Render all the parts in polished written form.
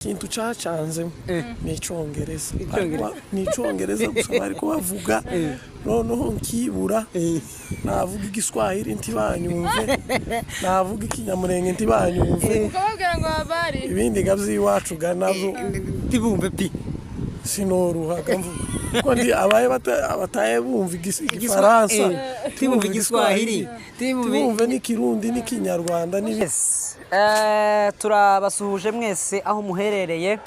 Ikintu cacanzemo ni Icongereza. Icongereza. Ni Icongereza gusa bariko bavuga, noneho nkibura. Navuga Igiswahili ntibanyumve, navuga Ikinyamurenge ntibanyumve. Ukababwira ngo habari. Ibindi ga vy'iwacu ga navyo Tibumve pi. Sinoruhaga mvuga kuko ndi abaye abataye bumva Igifaransa, Tibumve Igiswahili, tibumve n'Ikirundi n'Ikinyarwanda n'ibi. Yes. Turabasuhuje mwese aho muherereye.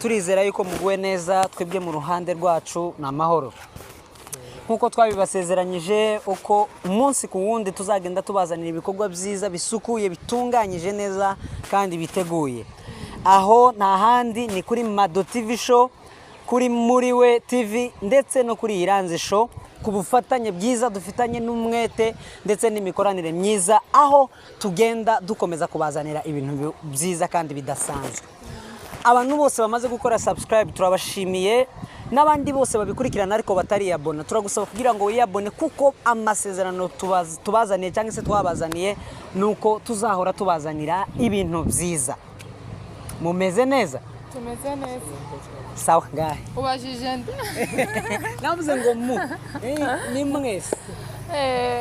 Turizera yuko muguwe neza, twebwe mu ruhande rwacu ni amahoro. Nk'uko twabibasezeranyije, uko umunsi ku wundi tuzagenda tubazanira ibikorwa byiza, bisukuye, bitunganyije neza kandi biteguye. Aho nta handi ni kuri Mado TV Show, kuri Muriwe TV ndetse no kuri Iranzi Show, ku bufatanye bwiza dufitanye n'umwete ndetse n'imikoranire myiza, aho tugenda dukomeza kubazanira ibintu byiza kandi bidasanzwe. Abantu bose bamaze gukora subscribe turabashimiye, n'abandi bose babikurikirana ariko batariyabona turagusaba kugira ngo wiyabone, kuko amasezerano tubazaniye cyangwa se twabazaniye nuko tuzahora tubazanira ibintu byiza. Mumeze neza? Tumeze neza. Sawa ngahe. Ubajije nde? Navuze ngo mu ni mwese.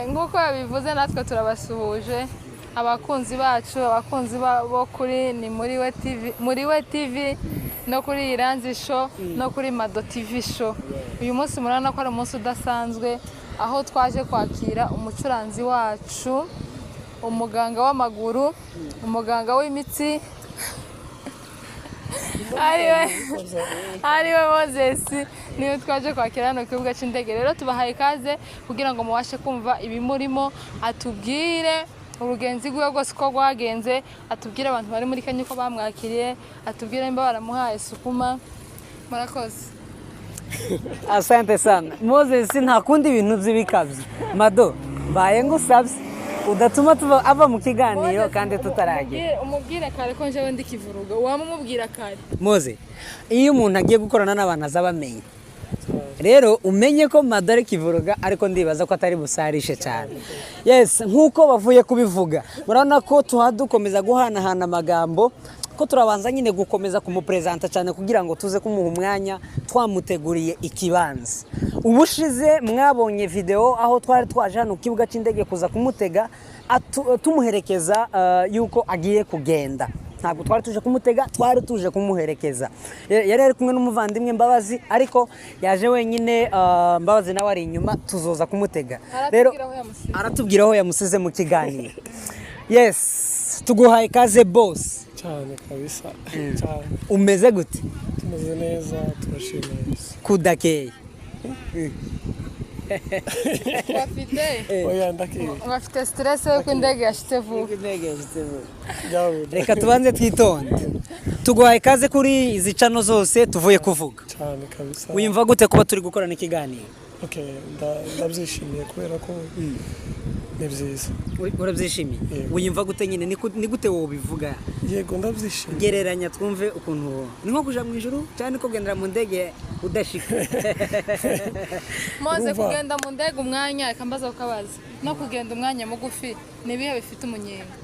Nk'uko yabivuze, natwe turabasuhuje abakunzi bacu, abakunzi bo kuri ni Muri We TV, Muri We TV no kuri Iranzi Show no kuri Mado TV Show. Uyu munsi murabona ko ari umunsi udasanzwe, aho twaje kwakira umucuranzi wacu, umuganga w'amaguru, umuganga w'imitsi, ariwe Moses. Niwe twaje kwakira hano ku kibuga cy'indege. Rero tubahaye ikaze kugira ngo mubashe kumva ibimurimo, atubwire urugenzi rwiwe rwose uko rwagenze, atubwire abantu bari muri Kenya uko bamwakiriye, atubwire nimba baramuhaye sukuma. Murakoze. Asante sana Moses. Nta kundi ibintu by'ibikabyo, Mado, mbaye ngusabye udatuma tuva ava mu kiganiro Moses, kandi tutaragira. Umubwire kare ko njyewe ndi kivuruga, wamumubwira kare. Moze, iyo umuntu agiye gukorana n'abantu azabamenya. Rero umenye ko Mado ari kivuruga, ariko ndibaza ko atari busarishe cyane. Yes, nk'uko bavuye kubivuga, murabona ko tuha dukomeza guhanahana amagambo, ko turabanza nyine gukomeza kumupresenta cyane kugira ngo tuze kumuha umwanya twamuteguriye ikibanza. Ubushize mwabonye video aho twari twaje hano ku kibuga cy'indege kuza kumutega, tumuherekeza yuko agiye kugenda. Ntabwo twari tuje kumutega, twari tuje kumuherekeza. Yari ari kumwe n'umuvandimwe Mbabazi, ariko yaje wenyine, Mbabazi nawe ari inyuma, tuzoza kumutega. Rero Aratubwira aho yamusize. aratubwira aho yamusize mu kiganiro. Yes, tuguhaye ikaze, boss. Cyane kabisa, cyane. Umeze gute? Tumeze neza, turashima Yesu. Kudakeye. Bafite Oya, ndakeye. Bafite stress yuko indege yashitse vuba. Byabuze. Reka tubanze twitonde. Tuguhaye ikaze kuri izi channel zose tuvuye kuvuga. Cyane kabisa. Wiyumva gute kuba turi gukorana ikiganiro? Okay, ndabyishimiye kubera ko ni byiza. Urabyishimiye? Yego. Wiyumva gute nyine, ni gute wobivuga? Yego, ndabyishimiye. Gereranya twumve ukuntu ni nko kuja mu ijuru cyangwa ni kugendera mu ndege udashika. Moze, Urumva? kugenda mu ndege umwanya, reka mbaza kukabaza, no kugenda umwanya mugufi, ni ibihe bifite umunyenga?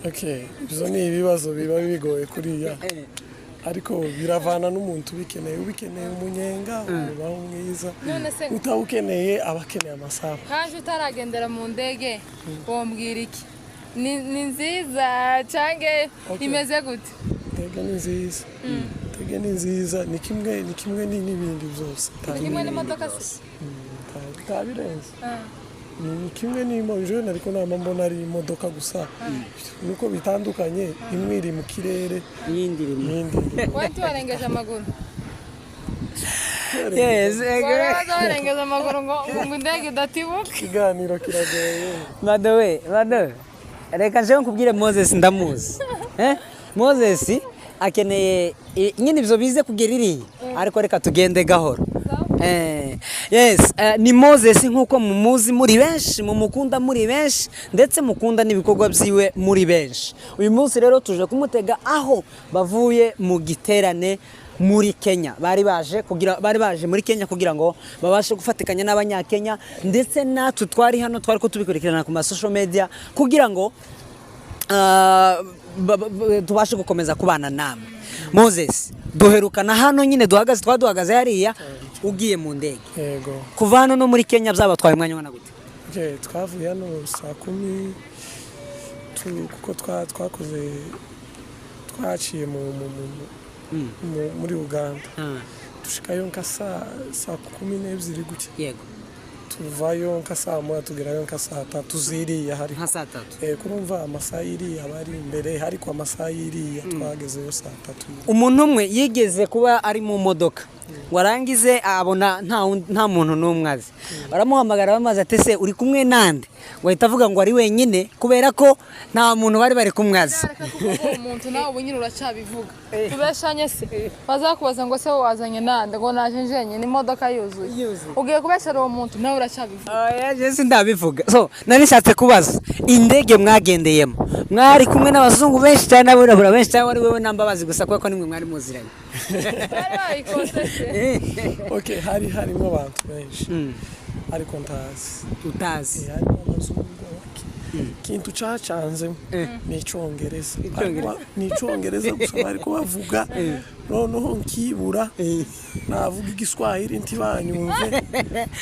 Okay, ibyo ni ibibazo biba bigoye kuriya, ariko biravana n'umuntu ubikeneye. Ubikeneye umunyenga ubaho mwiza, None se utawukeneye aba akeneye amasaha. Kaje utaragendera mu ndege, wombwira iki? Ni nziza canke Okay. imeze gute? Indege ni nziza, indege ni nziza, ni kimwe n'ibindi byose. Ni kimwe n'imodoka se? Nta birenze. Ni kimwe n'imodoka, ariko nta mbona ari imodoka gusa, nuko bitandukanye, imwe iri mu kirere, Iyindi iri mu iyindi iri Wowe ntiwarengeje amaguru? Yes. Barabaza barengeje amaguru ngo indege idatibuka. Ikiganiro kiragoye. Mado we, Mado, reka njewe nkubwire, Moses ndamuzi. Eh? Moses akeneye nyine ibyo bize kugera iriya, ariko reka tugende gahoro. Yes, ni Moses nk'uko mumuzi muri benshi, mumukunda muri benshi, ndetse mukunda n'ibikorwa byiwe muri benshi. Uyu munsi rero tuje kumutega aho bavuye mu giterane muri Kenya. Bari baje muri Kenya kugira ngo babashe gufatikanya n'Abanyakenya, ndetse natwe twari hano twari ko tubikurikirana ku ma social media kugira ngo Tubashe gukomeza kubana namwe. Moses, duherukana hano nyine duhagaze, twari duhagaze hariya ugiye mu ndege. Yego. Kuva hano no muri Kenya byabatwaye umwanya ungana gute? Okay, twavuye hano saa 10 kuko twakoze twaciye muri Uganda. Dushikayo nka saa 12 gutya. Yego. Tuvayo nka saa 1 tugerayo nka saa 3 ziriya hari. Nka saa 3. Kurumva amasaha iriya bari imbere ariko amasaha iriya twagezeyo saa 3. Umuntu umwe yigeze kuba ari mu modoka warangize abona nta muntu n'umwe azi, baramuhamagara bamaze ati se uri kumwe nande, wahita avuga ngo ari wenyine kubera ko nta muntu bari kumwe azi. Umuntu nawe ubu nyine uracyabivuga tubeshanye se bazakubaza ngo se wazanye nande, ngo naje njenyine imodoka yuzuye, ugiye kubeshera uwo muntu nawe uracyabivuga. Oya je sindabivuga. So nari nshatse kubaza indege mwagendeyemo mwari kumwe n'abazungu benshi cyane n'abirabura benshi cyane, wari wewe n'Mbabazi gusa kubera ko nimwe mwari muziranye? Okay, harimo abantu benshi ariko ntazi. Utazi? Harimo abazungu. Ikintu cacanze ni icongereza. Ni icongereza gusa bariko bavuga, noneho nkibura navuga igiswahili ntibanyumve,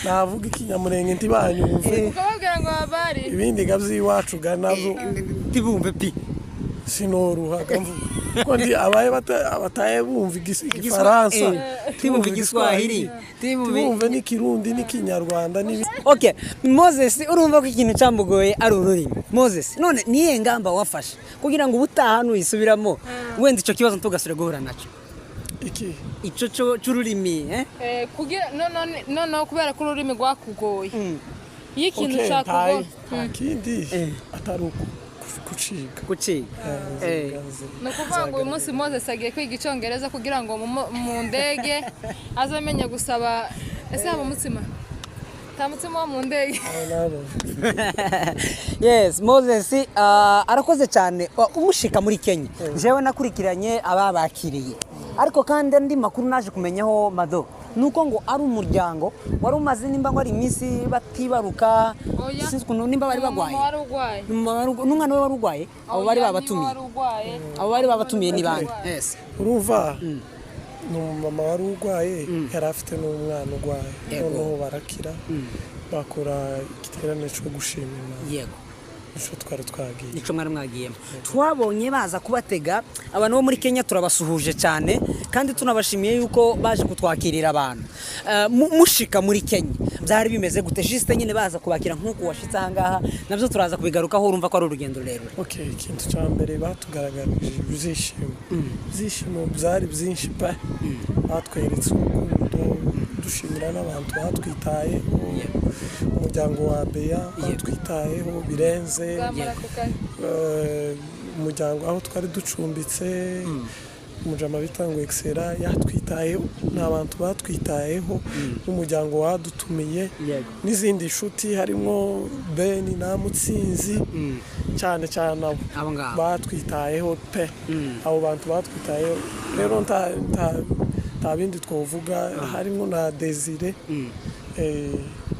navuga ikinyamurenge ntibanyumve, ukababwira ngo babari ibindi gavyiwacu ga navyo ntibumve pi sinoruhaga mvuga ko ndi abaye abataye bumva igifaransa, ntibumve igiswahili, ntibumve n'ikirundi n'ikinyarwanda. Okay, Moses, urumva ko ikintu cyambugoye ari ururimi. Moses, none niye ngamba wafashe kugira ngo ubutaha nuyisubiramo wenda ico kibazo ntugasubire guhura naco? Iki ico c'ururimi kugira no kubera ko ururimi rwakugoye. Iyo ikintu cyakugoye kindi atari kuciga. Ni ukuvuga ngo uyu munsi Moses agiye kwiga icyongereza kugira ngo mu ndege azamenye gusaba. Ese haba umutsima? Nta mutsima wo mu ndege. Yes, Moses arakoze cyane umushika muri Kenya. Jewe nakurikiranye ababakiriye, ariko kandi andi makuru naje kumenyaho Mado nuko ngo ari umuryango wari umaze nimba ngo ari iminsi batibaruka, sinzi ukuntu nimba bari bagwaye, n'umwana we wari urwaye, abo bari babatumiye, abo bari babatumiye ni bande? Yes, urumva ni umumama wari urwaye, yari afite n'umwana urwaye, noneho barakira bakora igiterane cyo gushima Imana. Yego. Nico twari twagiye, nico mwari mwagiyemo. Twabonye baza kubatega abantu bo muri Kenya, turabasuhuje cyane kandi tunabashimiye yuko baje kutwakirira abantu. Mushika muri Kenya byari bimeze gute? Juste nyine baza kubakira nkuko washitse aha ngaha, nabyo turaza kubigarukaho, urumva ko ari urugendo rurerure. Okay, ikintu cya mbere batugaragarije ibyishimo. Ibyishimo byari byinshi pe. Batweretse urukundo, dushimira n'abantu batwitaye, umuryango wa Bea batwitayeho birenze, umuryango aho twari ducumbitse, umujama bitangwe Excella yatwitayeho, n'abantu batwitayeho, n'umuryango wadutumiye, n'izindi nshuti harimo Beni na Mutsinzi, cyane cyane abo batwitayeho pe. Abo bantu batwitayeho rero nta bindi twovuga, harimo na Desire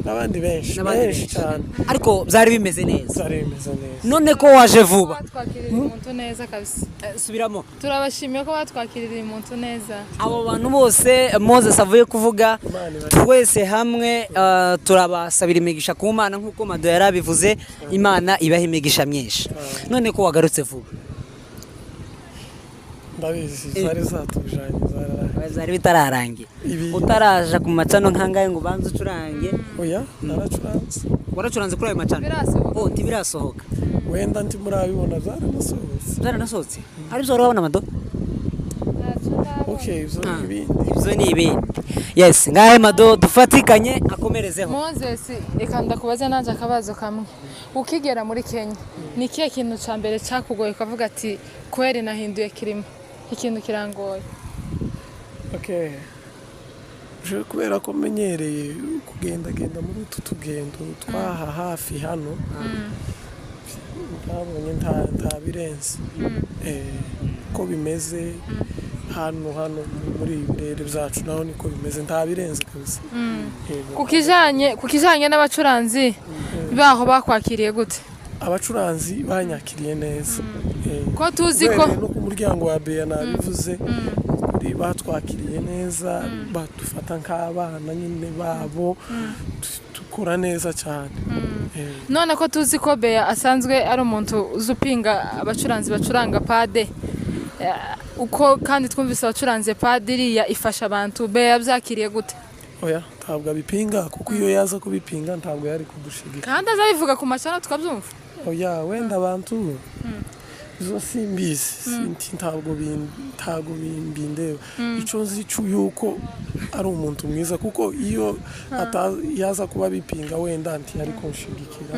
n'abandi benshi benshi cyane, ariko byari bimeze neza. Byari bimeze neza. None ko waje vuba batwakirira umuntu neza kabisa. Subiramo. Turabashimiye ko batwakirira umuntu neza. Abo bantu bose Moses avuye kuvuga, twese hamwe turabasabira imigisha ku Mana nkuko Mado yarabivuze, Imana ibaha imigisha myinshi. None ko wagarutse vuba? Ndabizi zari zatujanye, zari bitararangiye. Utaraja ku macano nkangaye ngo banze ucurange? Oya, naracuranze. Waracuranze kuri ayo macano? Oh, ntibirasohoka. Wenda nti murabibona zaranasohotse. Zaranasohotse? Ari byo urabona Mado? Okay, ibyo ni ibindi. Ibyo ni ibindi. Yes, ngahe Mado dufatikanye akomerezeho. Moses, reka ndakubaze nanje akabazo kamwe. Ukigera muri Kenya, ni kihe kintu ca mbere cyakugoye ukavuga ati kweri nahinduye kirimo? Ikintu kirangoye. Okay. Je kubera ko menyereye kugendagenda muri utu tugendo twaha hafi hano, ntabonye nta birenze ko bimeze hano hano muri ibirere byacu, naho niko bimeze, nta birenze kabisa. Kukijanye n'abacuranzi baho bakwakiriye gute? Abacuranzi banyakiriye neza. Ko tuzi ko Uhereye no ku muryango wa Beya nabivuze, kuri batwakiriye neza, badufata nk'abana nyine babo, dukora neza cyane. None ko tuzi ko Beya asanzwe ari umuntu uzi upinga abacuranzi bacuranga pade, uko kandi twumvise abacuranze pade iriya ifasha abantu, Beya yabyakiriye gute? Oya, ntabwo abipinga, kuko iyo yaza kubipinga ntabwo yari kudushigikira. Kandi azabivuga ku macano tukabyumva. Oya, wenda abantu zo simbizi, ntabwo bindeba. Icyo nzi cyo yuko ari umuntu mwiza, kuko iyo yaza kuba bipinga wenda ntiyari kunshigikira,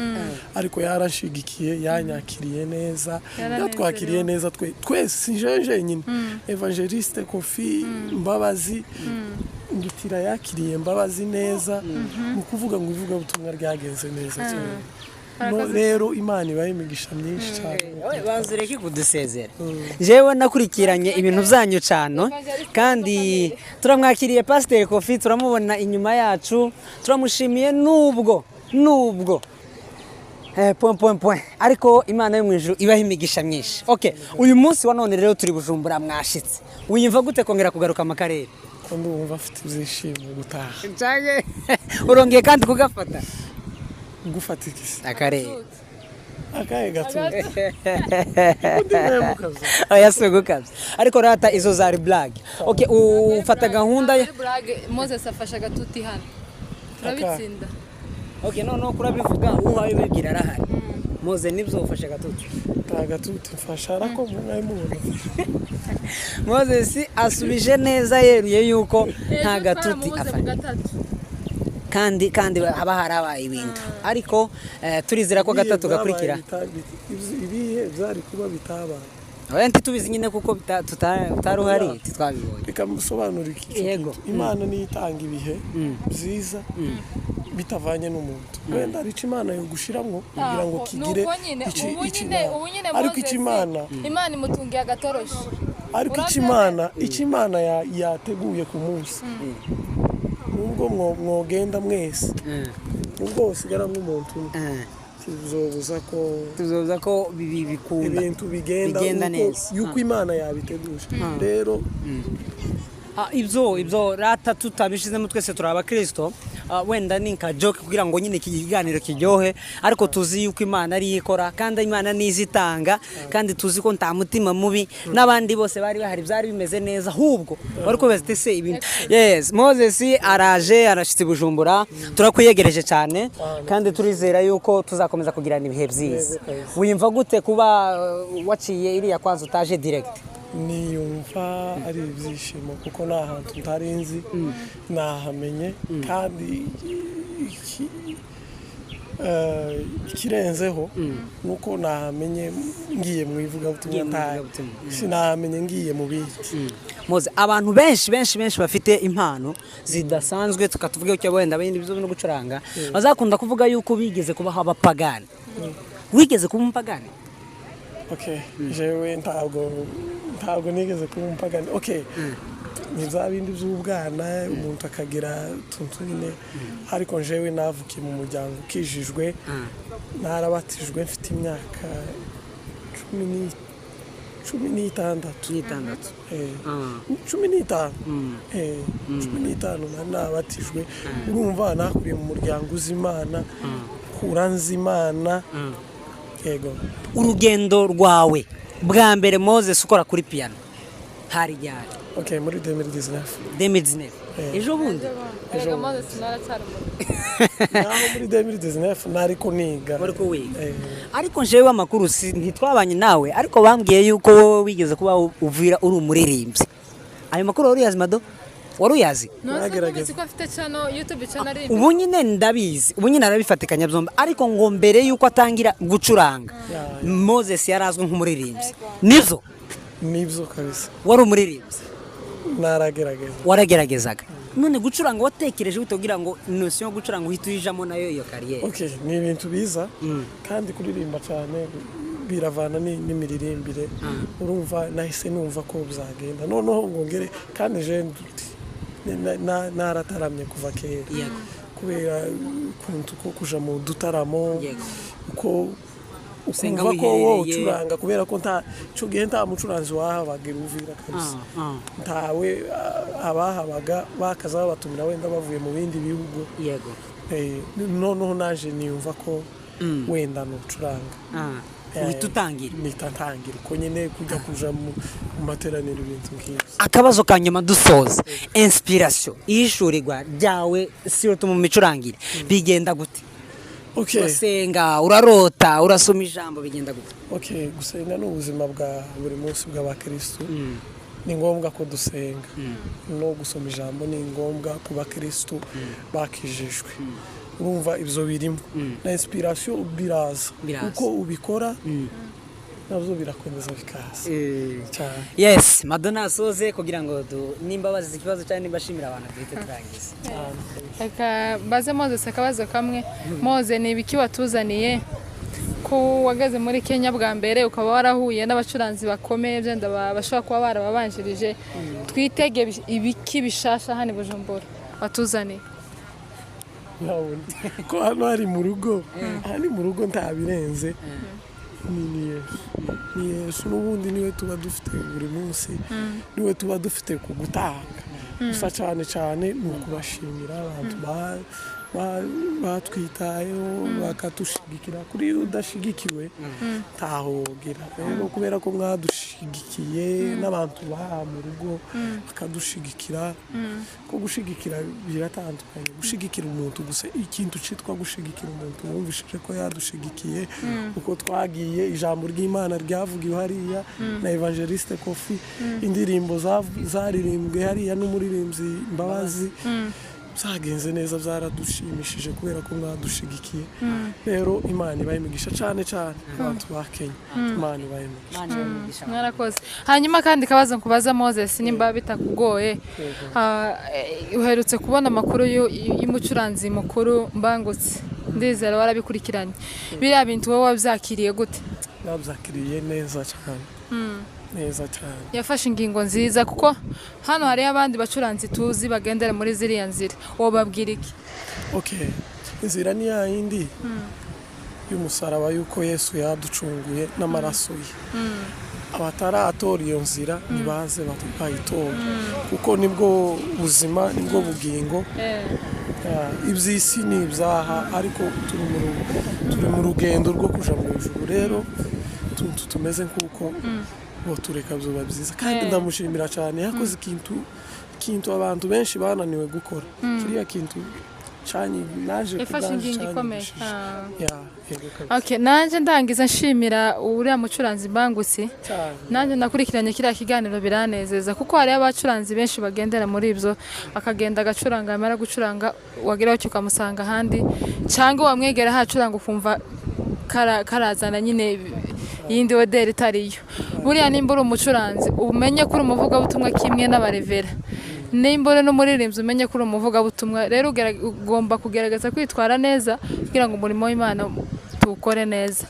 ariko yarashigikiye, yanyakiriye neza, yatwakiriye neza twese, si jeje nyine. Evangeliste Kofi Mbabazi Ndutira yakiriye Mbabazi neza, ni ukuvuga ngo ivugabutumwa ryagenze neza cyane. Rero Imana ibahe imigisha myinshi cyane. Banza ureke kudusezera. Jewe nakurikiranye ibintu byanyu cyane, kandi turamwakiriye Pasiteri Kofi, turamubona inyuma yacu, turamushimiye nubwo point point point, ariko Imana yo mu ijuru ibahe imigisha myinshi. Okay, uyu munsi wa none rero turi Bujumbura, mwashitse. Wiyumva gute kongera kugaruka mu karere? Ndumva afite ibyishimo gutaha. Urongeye kandi kugafata? Gufatikisa akarere akaye gatuti. Oya, si ugukabya, ariko rata izo zari blague. Okay, ufata gahunda ya blague. Moses afasha agatuti hano turabitsinda. Okay, noneho kurabivuga uhaye ubibwira arahari. Mose nibyo ufashe agatuti? Nta gatuti mfasha, ariko mwayimubona. Moses asubije neza yeruye yuko nta gatuti afashe. Kandi haba harabaye ibintu, ariko turizera ko gatatu gakurikira. Ibihe byari kuba bitabaye. Oya, ntitubizi nyine kuko tutaruhari, titwabibonye. Reka musobanure iki. Imana niyo itanga ibihe byiza bitavanye n'umuntu. Wenda ari Imana yo gushiramwo kugira ngo kigire iki, ariko Imana imutungiye agatoroshi. Ariko icyo Imana yateguye ku munsi, nubwo mwogenda mwese, nubwo usigara nk'umuntu, tuzobuza ko bikunda, ibintu bigenda neza yuko Imana yabiteguje. Rero ibyo rata tutabishizemo twese turi abakristo, wenda ni nka joke kugira ngo nyine iki kiganiro kiryohe, ariko tuzi yuko Imana ari ikora, kandi Imana nizitanga, kandi tuzi ko nta mutima mubi, n'abandi bose bari bahari byari bimeze neza, ahubwo bari ko bazite se ibintu. Yes, Moses araje arashitse Bujumbura, turakwiyegereje cyane, kandi turizera yuko tuzakomeza kugirana ibihe byiza. Wiyumva gute kuba waciye iriya kwanza utaje direct? Niyumva ari ibyishimo kuko nta hantu ntari nzi, nahamenye, kandi ikirenzeho nuko nahamenye ngiye mu ivugabutumwa, sinahamenye ngiye mu bindi. Moze, abantu benshi benshi benshi bafite impano zidasanzwe, tukatuvuga cyo wenda bindi byo no gucuranga, bazakunda kuvuga yuko bigeze kubaho abapagani. Wigeze kuba umupagani? Okay, jewe ntabwo nigeze kuba umupagani. Okay, ni bya bindi by'ubwana umuntu akagira utuntu nyine, ariko jewe navukiye mu muryango ukijijwe, narabatijwe mfite imyaka 16. 15. 15 narabatijwe. Urumva nakuriye mu muryango uzi Imana, kuranze Imana. Yego. Urugendo rwawe bwa mbere Moses ukora kuri piano hari ryari? Okay, muri 2019. 2019. Ejo bundi. Erega Moses naracyari muto. Naho muri 2019 nari ko niga. Wari ko wiga. Ariko njewe amakuru si ntitwabanye nawe, ariko bambwiye yuko wowe wigeze kuba uvira uri umuririmbyi. Ayo makuru wari uyazi Mado? Wari uyazi? Naragerageza ko afite channel YouTube channel ari. Ubu nyine ndabizi, ubu nyine arabifatikanya byombi, ariko ngo mbere yuko atangira gucuranga Moses yarazwe nk'umuririmbyi. Nibyo? Nibyo kabisa. Wari umuririmbyi? Naragerageza. Warageragezaga. None gucuranga watekereje utogira ngo notion yo gucuranga uhita uyijamo nayo iyo carrière? Okay, ni ibintu biza kandi kuririmba cyane biravana n'imiririmbire. Urumva nahise numva ko bizagenda. Noneho ngongere kandi je narataramye kuva kera. Kubera ukuntu ko kuja mu dutaramo, uko Usenga Ukumva ko wowe wiherereye. ucuranga, kubera ko nta ico gihe nta mucuranzi wahabaga i Uvira kabisa. Ntawe. Abahabaga bakaza babatumira wenda bavuye mu bindi bihugu. Noneho naje niyumva ko wenda nucuranga. Uhita utangira. Mpita ntangira uko nyine kujya kuja mu materaniro, ibintu nk'ibyo. Akabazo ka nyuma dusoza: inspiration, ihishurirwa ryawe surtout mu micurangire, bigenda gute? Okay. Urasenga, urarota, urasoma ijambo, bigenda gute? Okay, gusenga ni ubuzima bwa buri munsi bw'abakristu. Ni ngombwa ko dusenga, no gusoma ijambo ni ngombwa ku bakristu bakijijwe. Urumva ibyo birimo na inspiration biraza. Biraza. Uko ubikora nabyo birakomeza bikaza cyane. Yes, Madonna asoze kugira ngo nimba bazize ikibazo cyangwa nimba ashimira abantu, duhite turangiza. Reka mbaze Moses akabazo kamwe. Moze, ni ibiki watuzaniye ko wageze muri Kenya bwa mbere, ukaba warahuye n'abacuranzi bakomeye, byenda bashobora kuba barababanjirije? Twitege ibiki bishasha hano i Bujumbura watuzaniye? Yabona ko hano hari mu rugo, aha ni mu rugo, nta birenze. Ni Yesu, ni Yesu n'ubundi niwe tuba dufite buri munsi, niwe tuba dufite ku gutanga gusa. Cyane cyane ni ukubashimira abantu batwitayeho, bakadushigikira. Kuri iyo udashigikiwe ntahogira. Rero kubera ko mwadushigikiye n'abantu baha mu rugo bakadushigikira, ko gushigikira biratandukanye, gushigikira umuntu gusa, ikintu cyitwa gushigikira umuntu wumvishije ko yadushigikiye uko twagiye, ijambo ry'Imana ryavugiwe hariya na Evangeliste Kofi, indirimbo zaririmbwe hariya n'umuririmbyi Mbabazi, byagenze neza, byaradushimishije kubera ko mwadushigikiye. Rero Imana ibahe imigisha, cyane cyane abantu ba Kenya, Imana ibahe imigisha. Imana ibahe imigisha. Mwarakoze. Hanyuma kandi kabazo nkubaza Moses, nimba bitakugoye, uherutse kubona amakuru y'umucuranzi mukuru Mbangutse, ndizera warabikurikiranye. Biriya bintu wowe wabyakiriye gute? Nabyakiriye neza cyane, neza cyane. Yafashe ingingo nziza, kuko hano hariyo abandi bacuranzi tuzi bagendera muri ziriya nzira. Wobabwira iki? Okay, inzira ni ya yindi y'umusaraba, yuko Yesu yaducunguye n'amaraso ye. Abataratora iyo nzira nibaze bayitora, kuko nibwo buzima, nibwo bugingo. Iby'isi ni ibyaha, ariko turi mu rugendo rwo kuja mu ijuru. Rero utuntu tumeze nk'uko bo tureka byoba byiza. Kandi ndamushimira cyane, yakoze ikintu abantu benshi bananiwe gukora. Kiriya kintu naje Yafashe kubwanje ingingo ikomeye. cyanyigishije. Ya, yego kabisa. Okay, nanjye ndangiza nshimira uriya mucuranzi Mbangutse. Cyane. Nanjye nakurikiranye kiriya kiganiro, biranezeza, kuko hariyo abacuranzi benshi bagendera muri ibyo, akagenda agacuranga, yamara gucuranga wageraho ukamusanga ahandi, cyangwa wamwegera ahacuranga ukumva karazana nyine iyindi odeur itariyo. Buriya nimba uri umucuranzi, umenye ko uri umuvugabutumwa kimwe n'abarevera. Nimba uri n'umuririmbyi, umenye ko uri umuvugabutumwa. Rero ugomba kugerageza kwitwara neza kugira ngo umurimo w'Imana tuwukore neza.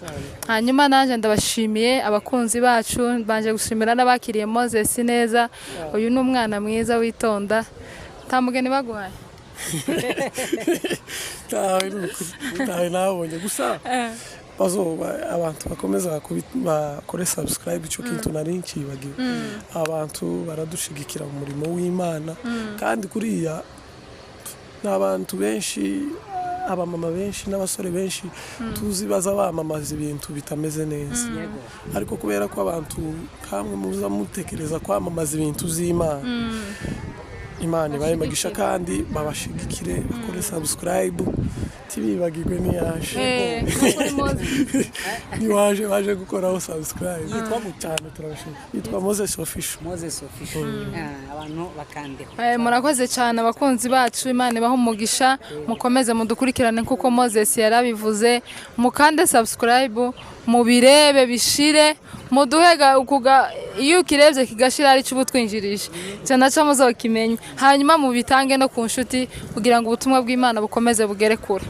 Hanyuma nanjye ndabashimiye abakunzi bacu, mbanje gushimira n'abakiriye Moses neza. Uyu ni umwana mwiza witonda. Nta mugeni baguhaye? Ntawe, ni ukuri ntawe nabonye. Gusa bazoba abantu bakomeza bakore subscribe. Icyo kintu nari nkibagiwe, abantu baradushigikira mu murimo w'Imana, kandi kuriya ni abantu benshi, abamama benshi n'abasore benshi tuzi baza bamamaza ibintu bitameze neza, ariko kubera ko abantu kamwe muza mutekereza kwamamaza ibintu z'Imana, Imana ibahe imigisha kandi babashigikire, bakore subscribe, tibibagirwe n'iyaje. Kuri Moses. Niwaje baje gukoraho subscribe. Yitwa gute? Cyane turabashimira. Yitwa Moses Official. Moses Official. Abantu bakandeho. Murakoze cyane abakunzi bacu, Imana ibahe umugisha, mukomeze mudukurikirane kuko Moses yarabivuze, mukande subscribe, mubirebe bishire, muduhe iyo ukirebye kigashira ari cyo ubutwinjirije, icyo nacyo muzokimenya, hanyuma mubitange no ku nshuti kugira ngo ubutumwa bw'Imana bukomeze bugere kure.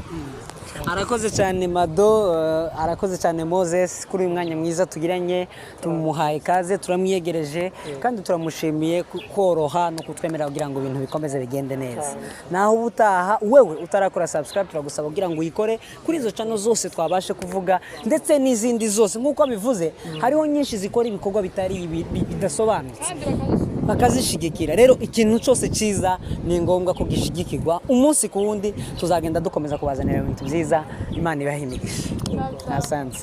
Arakoze cyane Mado, arakoze cyane Moses kuri uyu mwanya mwiza tugiranye. Tumuhaye ikaze, turamwiyegereje kandi turamushimiye koroha no kutwemerera kugira ngo ibintu bikomeze bigende neza. Naho ubutaha, wewe utarakora subscribe, turagusaba kugira ngo uyikore kuri izo channel zose twabashe kuvuga ndetse n'izindi zose. Nk'uko bivuze, hariho nyinshi zikora ibikorwa bitari ibi, bidasobanutse, kandi bakazishigikira. Bakazishigikira. Rero ikintu cyose cyiza ni ngombwa ko gishigikirwa. Umunsi ku wundi tuzagenda dukomeza kubazanira ibintu byiza. Imana ibahe imigisha. Asante.